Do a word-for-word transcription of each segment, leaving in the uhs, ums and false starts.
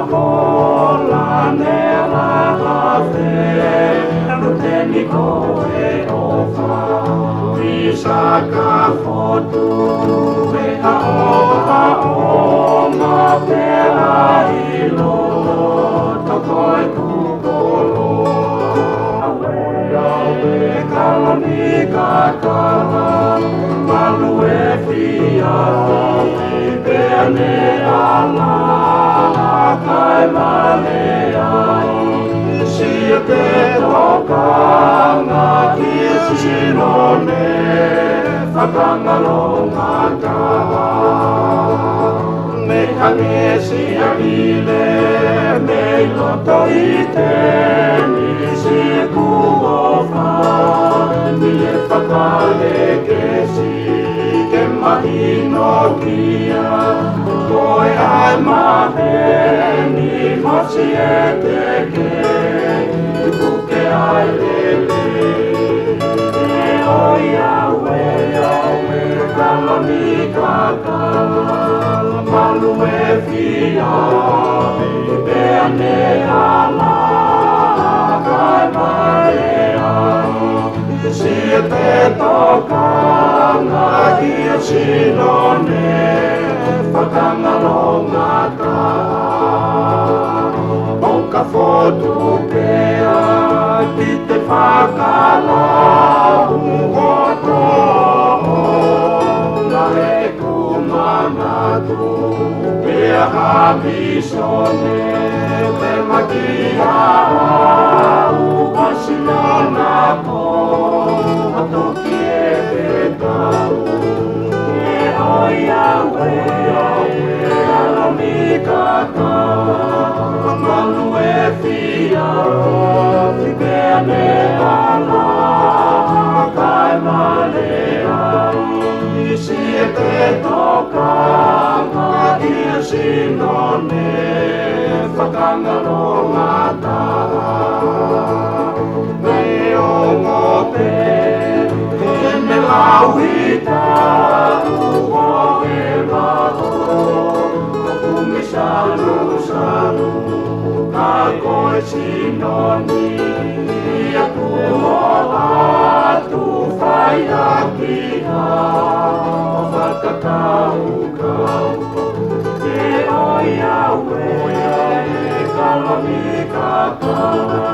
Kalamola ne la hafe, luteni ko e ʻofa. Isaka fotu e aʻoaʻo ma pela ilo toko e kukolo. Aue, aue, kalo ni kakala, malu e fia, pea ne ala, kae male ai. Sio ki he tokanga ki Sinone, fakangalongata. Mei hangē sia lile, mei loto ʻi teni siku ʻofa, ni e fakalekesi ke mahino kia koe ʻa e maheni mo sieteke, puke ʻa e lele. ʻE ʻoi aue, aue, kalo ni kakala, malu e fia, pea ne ala, kae male ai. Sio ki he tokanga ki Sinone, fakangalongata. ʻOka fotu pea ki te fakalau hoto, na e ku manatu, pea ha misone, te makia au ʻa Sinone ko, atu ki he fetau. ʻE ʻoi aue, ʻe ʻoi aue, kalo ni kakala, malu e fia, pea ne ala, kae male ai. Sio ki he tokanga ki Sinone, fakangalongata. Neongo pē ʻene lauʻi taʻu ʻo e lao, ʻoku misalusalu ka ko e Sinone, ia kuo ʻoatu fai ʻaki ha fakakaukau. ʻE ʻoi aue, kalo ni kakala,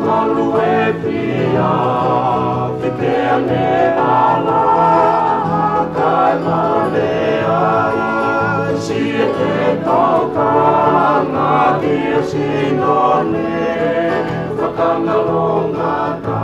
malu e fia, pea ne ala, kae male ai. Sio ki he tokanga ki Sinone, fakangalongata.